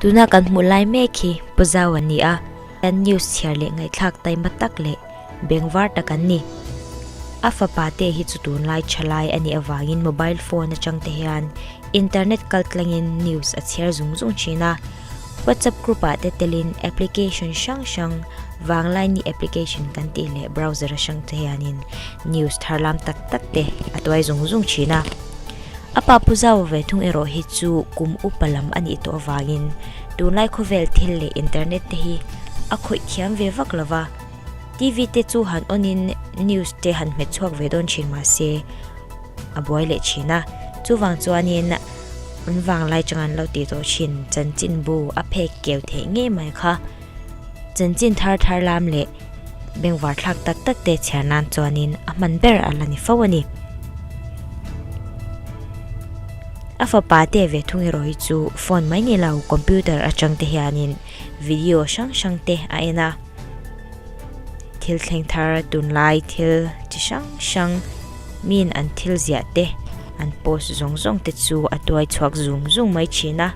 Tuna kan hmuh lai mek hi Pu Zau an ni a, an news chhiar leh ngaihthlak taima tak leh bengvar tak an ni. A fapa te hi chu tunlai tha lai a nih avangin mobile phone atang te hian internet kal tlangin news a chhiar zung zung thin a. WhatsApp group ah te telin application hrang hrang Vanglaini application kan tih leh browser a hrang te hianin news thar lam tak tak te a tuai zung zung thin a. A pa Pu Zau ve thung erawh hi chu kum upa lam a nih tawh avangin tunlai khawvel thil leh internet te hi a khawih thiam ve vak lo va, TV te chu han on in news te han hmet chhuak ve dawn thin mah se a buai leh thin a, chuvang chuanin an vanglai chang an lo tih tawh thin chanchinbu a phek keu theih ngei mai kha chanchin thar thar lam leh bengvar thlak tak tak te chhiar nan chuanin a hman ber a la ni fo a ni. A fapa te ve thung erawh hi chu phone mai ni lo computer atang te hianin video hrang hrang te a en a, thil thleng thar tunlai thil chi hrang hrang min an thil ziah te an post zawng zawng te chu a tuai chhuak zung zung mai thin a.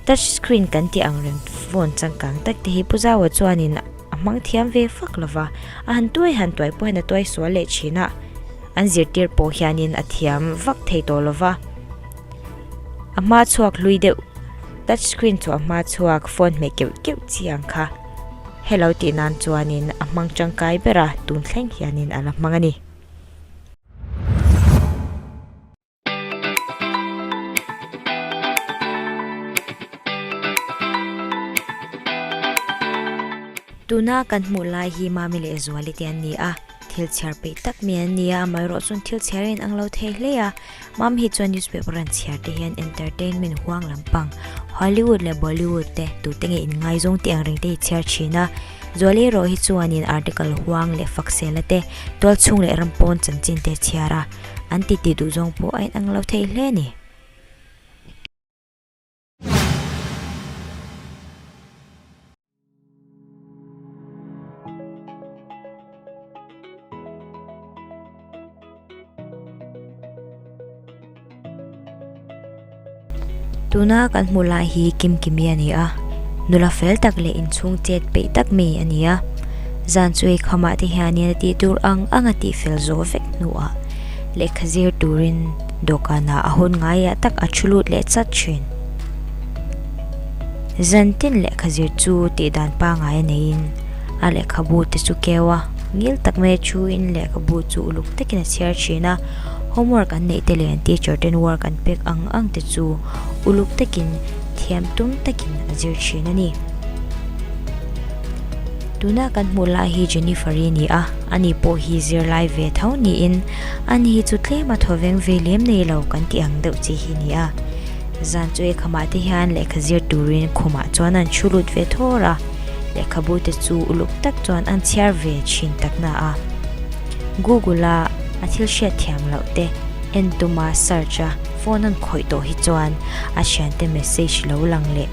Touch screen kan tih ang reng phone changkang tak te hi Pu Zaua chuanin a hmang thiam ve fak lo va, a han tuai han tuai pawh hian a tuai sual leh thin a, an zirtir pawh hianin a thiam vak thei tawh lo va. A hma chhuak hlui deuh touch screen chu a hma chhuak phone hmeh keuh keuh chi ang kha hello tih nan chuanin a hmang tangkai ber a, tun thleng hianin a la hmang a ni. Tuna kan hmuh lai hi Mami leh Zuali te an ni a, thil chhiar peih tak mai an ni a, amaherawh chuan thil chhiar a inang lo thei hle a, Mami hi chuan newspaper an chhiar te hian entertainment huang lampang Hollywood leh Bollywood te tute nge inngaizawng tih ang reng te hi chhiar thin a, Zuali erawh hi chuanin article huang leh faksela te tualchhung leh rampawn chanchin te a chhiar a. An titi duh zawng pawh a inang lo thei hle a ni. Tuna kan hmuh lai hi Kimkimi a ni a, nula fel tak leh inchhung chet peih tak mi a ni a. Zan chu ei khamah te hianin a tih tur ang ang a tih fel zawh vek hnuah lehkha zir turin dawhkanah a hun ngaiah tak a thu lut leh chat thin. Zan tin lehkha zir chu tih dan pangngai a neiin a lehkhabu te chu keu a, ngil tak mai a thuin lehkhabu chu uluk takin a chhiar thin a. Homework an neih te leh an teacher ten work an pek ang ang te chu uluk takin thiam tum takin a zir thin a ni. Tuna kan hmuh lai hi Jennifer-i a ni a, ani pawh hi zirlai ve tho niin ani hi chu tlem a thawveng ve lem nei lo kan tih ang deuh chi hi a ni a. Zan chu ekhamah te hian lehkha zir turin khumah chuan an thu lut ve thawr a, lehkhabu te chu uluk tak chuan an chhiar ve thin tak na a. Google-a a thil hriat thiam loh te en tuma search a phone an khawih tawh hi chuan a thiante message lo lang leh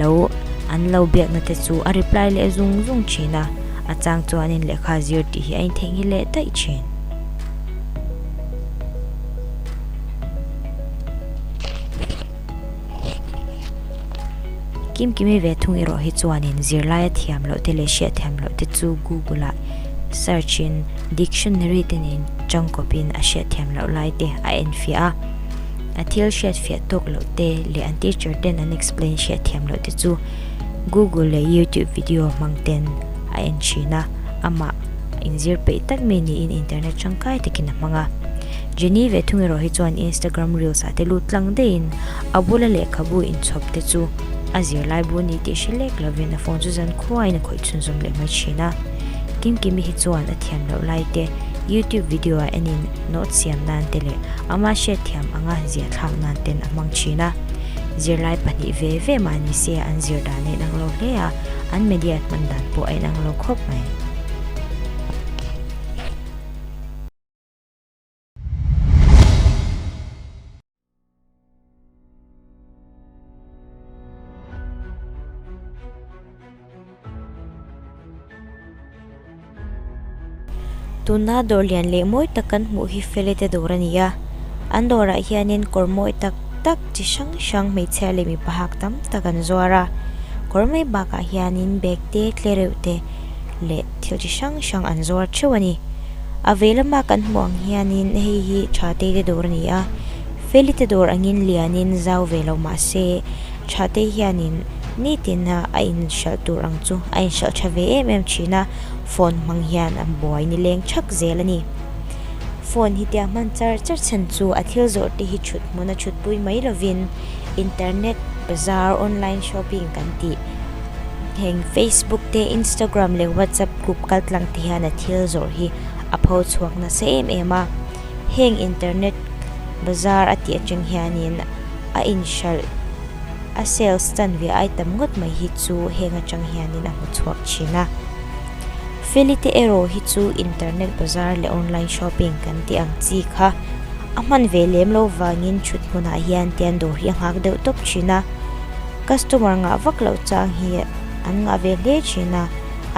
lo an lo biakna te chu a reply leh zung zung thin a, a chang chuanin lehkha zir tih hi a intheihnghilh leh daih thin. Kimkimi ve thung erawh hi chuanin zirlai a thiam loh te leh hriat thiam loh te chu Google ah search in dictionary te nen tangkawpin a hriat thiam loh lai te a enfiah a. A thil hriat fiah tawk loh te leh an teacher ten an explain hriat thiam loh te chu Google leh YouTube video hmang ten a en thin a, amah inzir peih tak mi niin internet tangkai takin a hmang a. Jenny ve thung erawh hi chuan Instagram reels ah te lut tlang daihin a bula lehkhabu inchhawp te chu a zirlaibu ni tih hre lek lovin a phone chu zan khuain a khawih chhunzawm leh mai thin a. Kimkimi hi chuan a thiam loh lai te YouTube video ah enin note siam nan te leh ama hriatthiam anga ziah thlak nan ten a hmang thin a. Zirlai pahnih ve ve mah ni se an zir dan a inang lo hle a, an media hman dan pawh a inang lo khawp mai. Tuna dawr lian leh mawi tak kan hmuh hi Feli te dawr a ni a, an dawrah hianin kawr mawi tak tak chi hrang hrang hmeichhia leh mipa hak tam tak an zuar a kawr mai bakah hianin bag te tlereuh te leh thil chi hrang hrang an zuar theuh a ni a vei lama kan hmuh ang hianin hei hi tha te te dawr a ni a feli te dawr angin lianin zau ve lo mahse tha te hianin nitin a a inhralh tur ang chu a inhralh tha ve em em thin a phone hmang hian an buai nileng thak zel a ni. Phone hi tia hman char char chhan chu a thil zawrh te hi thut hmun a thut pui mai lovin internet bazar online shopping kan tih heng Facebook te Instagram leh WhatsApp group kal tlang te hian a thil zawrh hi a pho chhuak nasa em em a heng internet bazar a tih atang hianin a inhralh a sales chanve ai tam ngawt mai hi chu heng atang hianin a hmu chhuak thin a. Feli te erawh hi chu internet bazar leh online shopping kan tih ang chi kha a hman ve lem lo vangin thut hmunah hian tian dawr hi a nghak deuh tawp thin a, customer ngah vak loh chang hi an ngah ve hle thin a,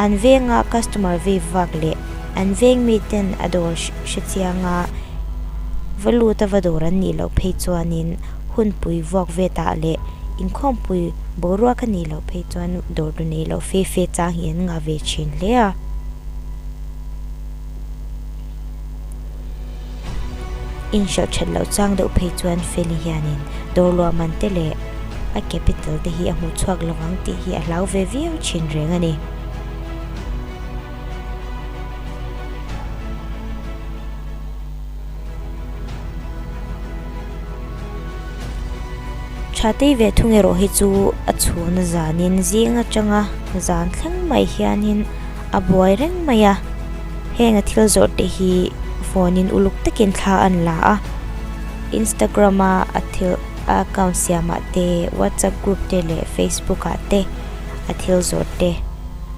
an venga customer vei vak leh an veng mi ten a dawr hre chianga va lut a va dawr an nih loh phei chuanin hunpui vuak vetah leh inkhawmpui boruak a nih loh phei chuan dawr tu nei loh fe fe chang hi an ngah ve thin hle a. Inhralh that loh chang deuh phei chuan Feli hianin dawr luah man te leh a capital te hi a hmuh chhuak lo ang tih hi a hlau ve viau thin reng a ni. Tha tei ve thung erawh hi chu a chhun zanin zing atanga zan thleng mai hianin a buai reng mai a heng a thil zawrh te hi phone in uluk takin thla an la a Instagram a a thil a account siamah te WhatsApp group te leh Facebook ah te a thil zawrh te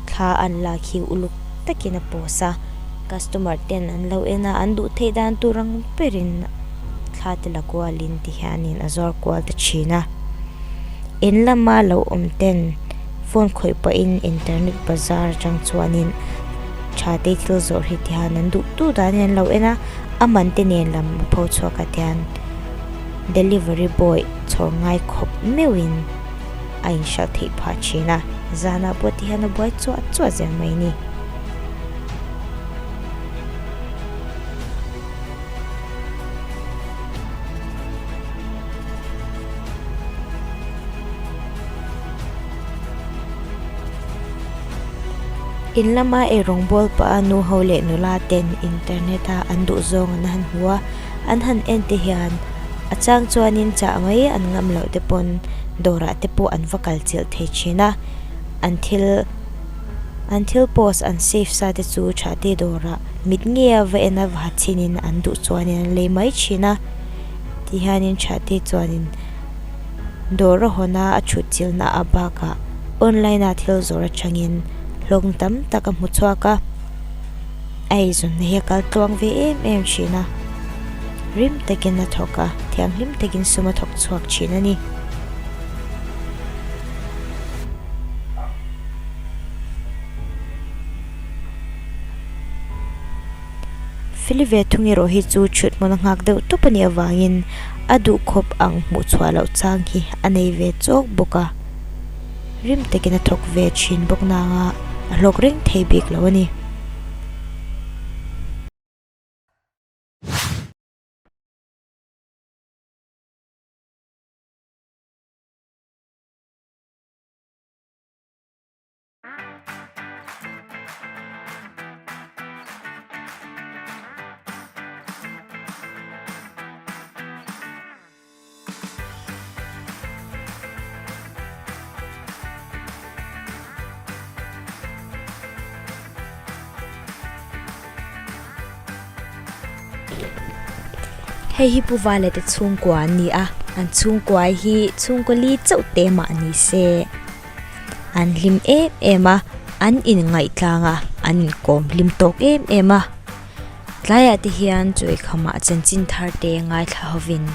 thla an lak hi uluk takin a post a. Customer ten an lo en a, an duh theih dan tur ang berin thla te la kualin ti hianin a zuar kual ta thin a. In lama lo awm ten phone khawih pahin internet bazar atang chuanin tha te thil zawrh hi ti hian an duh duh danin an lo en a, a man te nen lam a pho chhuak ah te hian delivery boy chhawr ngai khawp meuhin a inhralh theih phah thin a, zanah pawh ti hian a buai chuah chuah zel mai a ni. In lama eirawng bawl pah a nu ho leh nula ten internet a an duh zawng an han hmu a an han en te hian a chang chuanin chah mai an ngam loh te pawn dawrah te pawh an va kal chilh thei thin a an thil An thil post an save sa te chu tha te dawrah mit ngei a va en a va ha chinin an duh chuanin an lei mai thin a ti hianin tha te chuanin dawr a hawn a a thut chilhna a bakah online a thil zawrh atangin hlawng tam tak a hmu chhuak a a eizawnna hi a kal tluang ve em em thin a rim takin a thawk a thianghlim takin sum a thawk chhuak thin a ni. Feli ve thung erawh hi chu thut hmun a nghak deuh tawp a nih avangin a duh khawp ang hmuh chhuah loh chang hi a nei ve chawk bawk a, rim takin a thawk ve thin bawk nanga a hlawk reng thei bik lo a ni. Hei hi Pu Vale te chhungkua an ni a an chhungkua hi chhungkaw li chauh te mah ni se an hlim em em a an inngaih tlang a an inkawm hlim tawk em em a tlaiah te hian chawi khamah chanchin thar te ngaithla hovin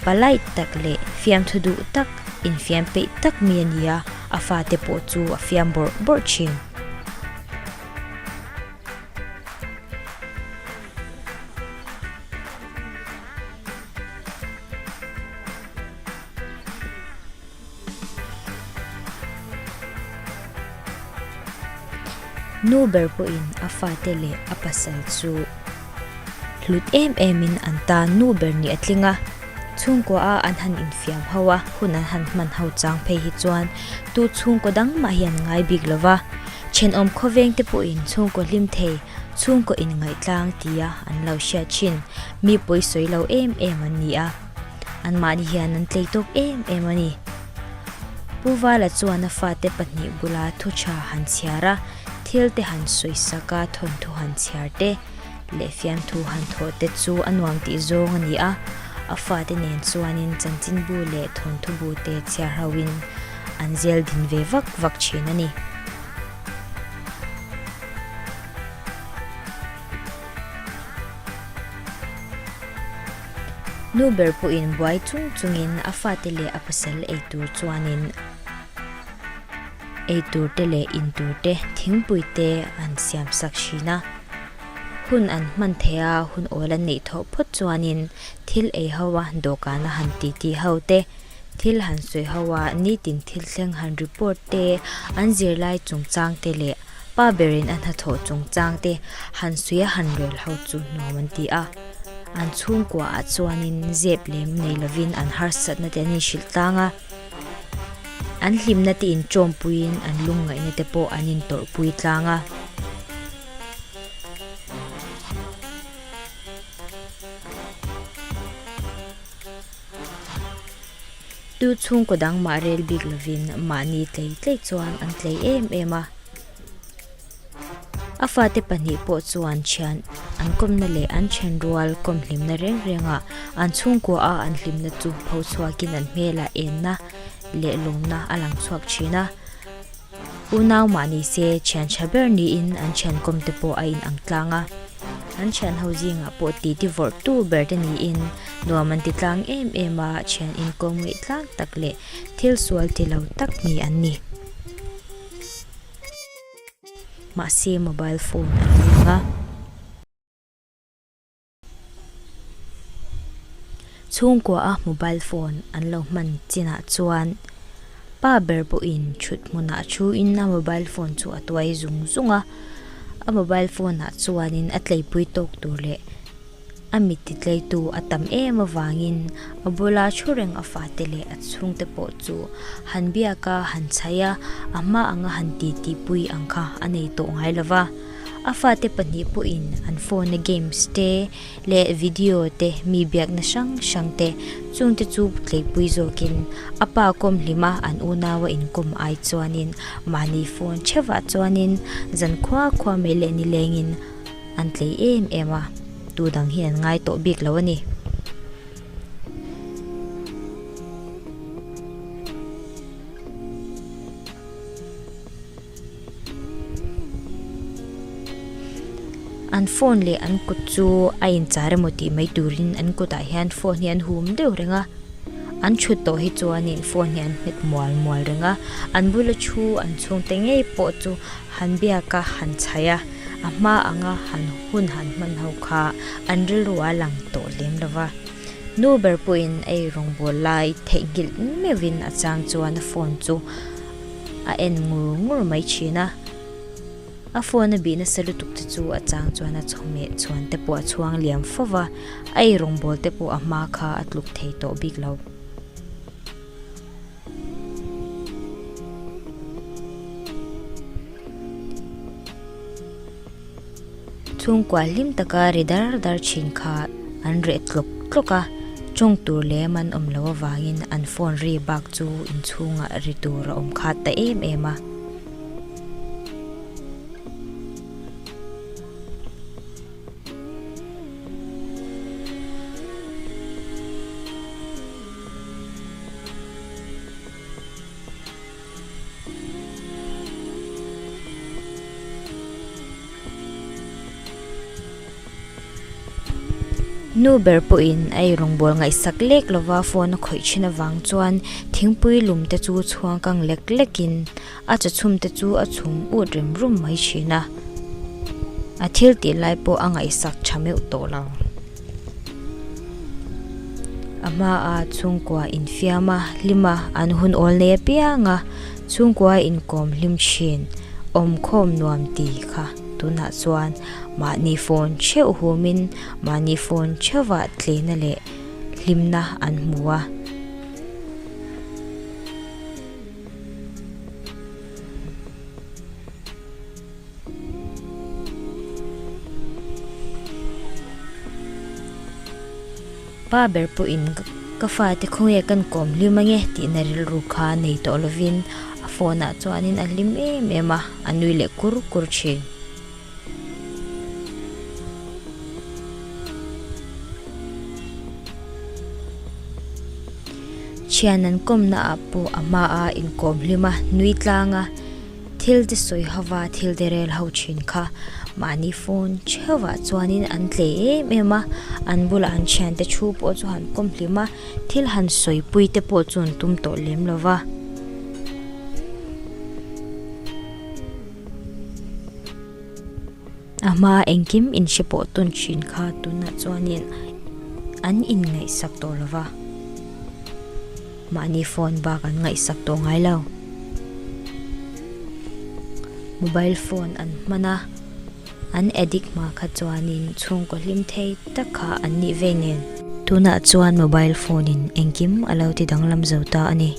palai tak leh fiamthu duh tak infiam peih tak mi a ni a a fate pawh chu a fiam bawrh bawrh thin. Nu ber pawhin a fate leh a pasal chu hlut em emin an tan nu ber nih a tling a. Chhungkua a an han infiam ho a, hun an han hman ho chang phei hi chuan tu chhungkaw dang mah hi an ngai bik lo va. Thenawm khawveng te pawhin chhungkaw hlim thei, chhungkaw inngaihtlang tia an lo hriat thin, mi pawi sawi lo em em an ni a. Anmahni hian an tlei tawk em em a ni. Pu Vala chuan a fate pahnih bula thu tha han chhiar a, thil te han sawi sak a, thawnthu han chhiar te leh fiamthu han thawh te chu a nuam tih zawng a ni a. A fate nen chuanin chanchinbu leh thawnthu bu te chhiar hoin an zel din ve vak vak thin a ni. Nu ber pawhin buai chung chungin a fate leh a pasal ei tur chuanin ei tur te leh in tur te thingpui te an siam sak thin a. Hun an hman theih a, hun awl an neih thawh phawt chuanin thil ei ho a, dawhkan a han titi ho te, thil han sawi ho a, nitin thil thleng han report te, an zirlai chungchang te leh pa berin a hnathawh chungchang te han sawi a han rel ho chu nuam an ti a. An chhungkua ah chuanin zep lem nei lovin an harsatna te an inhrilh tlang a, an hlimna te inṭawmpuiin an lungngaihna te pawh an intawrhpui tlang a. Tu chhungkaw dang mah rel bik lovin mahni tlei tlei chuan an tlei em em a. A fate pahnih pawh chuan thian an kawmna leh an then rual kawm hlimna reng rengah an chhungkua a an hlimna chu pho chhuakin an hmelah enna leh lawmna a lang chhuak thin a. Unau mah ni se thian tha ber niin an thian kawm te pawh a inang tlang a. An thian ho zingah pawh titi vawrh tu ber te niin nuam an ti tlang em em a, thian inkawm ngaih tlang tak leh thil sual ti lo tak ni an ni. Mahse mobile phone a lo lang a. Chhungkua a mobile phone an lo hman chinah chuan pa ber pawhin thut hmunah thuin a mobile phone chu a tuai zung zung a. A mobile phone ah chuanin a tleipui tawk tur leh a mit ti tleitu a tam em avangin a bula thu reng a fate leh a chhungte pawh chu han biak a, han chhaih a, a hma anga han titi pui ang kha a nei tawh ngai lo va. A fate pahnih pawhin an phone a games te leh video te mi biakna hrang hrang te chungte chu tleipui zawkin a pa kawm hlim a an unau a inkawm ai chuanin mahni phone theuhah chuanin zan khua khua mai leh nilengin an tlei em em a, tu dang hi an ngai tawh bik lo a ni. An phone leh an kut chu a inchar emaw tih mai turin an kutah hian phone hi an hum deuh reng a an thut tawh hi chuanin phone hi an hmet mual mual reng a an bula thu an chhungte ngei pawh chu han biak a han chhaih a a hma anga han hun han hman ho kha an rilru a lang tawh lem lo va nu ber pawhin ei rawngbawl lai theihnghilh meuhin a chang chuan a phone chu. a en ngur ngur mai thin a a phone a bih nasa lutuk te chu a chang chuan a chawhmeh chhuan te pawh a chhuang liam fo va a ei rawngbawl te pawh a hma kha a tluk thei tawh bik lo. Chhungkua hlim taka ri dar dar thin kha an reh tlawk tlawk a, tawng tur lem an awm loh avangin an phone ri bak chu inchhungah ri tur a awm khat ta em em a. Nu ber pawhin a ei rawngbawl ngaihsak lek lova phone a khawih thin avang chuan thingpui lum te chu chhuang kang lek lek in a chawchhum te chu a chhum ut rem rum mai thin a a thil tih lai pawh a ngaihsak tha meuh tawh lo. A hmaa chhungkua infiam a, hlim a, an hun awl nei apiang a, chhungkua inkawm hlim thin. Awmkhawm nuam ti kha tunah chuan mahni phone theuh humin mahni phone theuhah tleina leh hlimna an hmu a. Pa ber pawhin ka fate khawnge kan kawm hlim ange tihna rilru kha nei tawh lovin a phone ah chuanin a hlim em em a, a nui leh kur kur thin. Thian an kawmna ah pawh a hma a inkawm hlim a, nui tlang a. Thil te sawi hova thil te rel ho thin kha mahni phone theuhah chuanin an tlei em em a, an bulah an thiante thu pawh chu han kawm hlim a, thil han sawipui te pawh chu an tum tawh lem lo va. A hma engkim inhre pawh tawn thin kha tunah chuanin an inngaihsak tawh lo va. Mahni phone bak an ngaihsak tawh ngai lo. Mobile phone an hman a, an addict hma kha chuanin chhungkaw hlim thei tak kha an nih ve nen. Tunah chuan mobile phone in engkim a lo ti danglam zo ta a ni.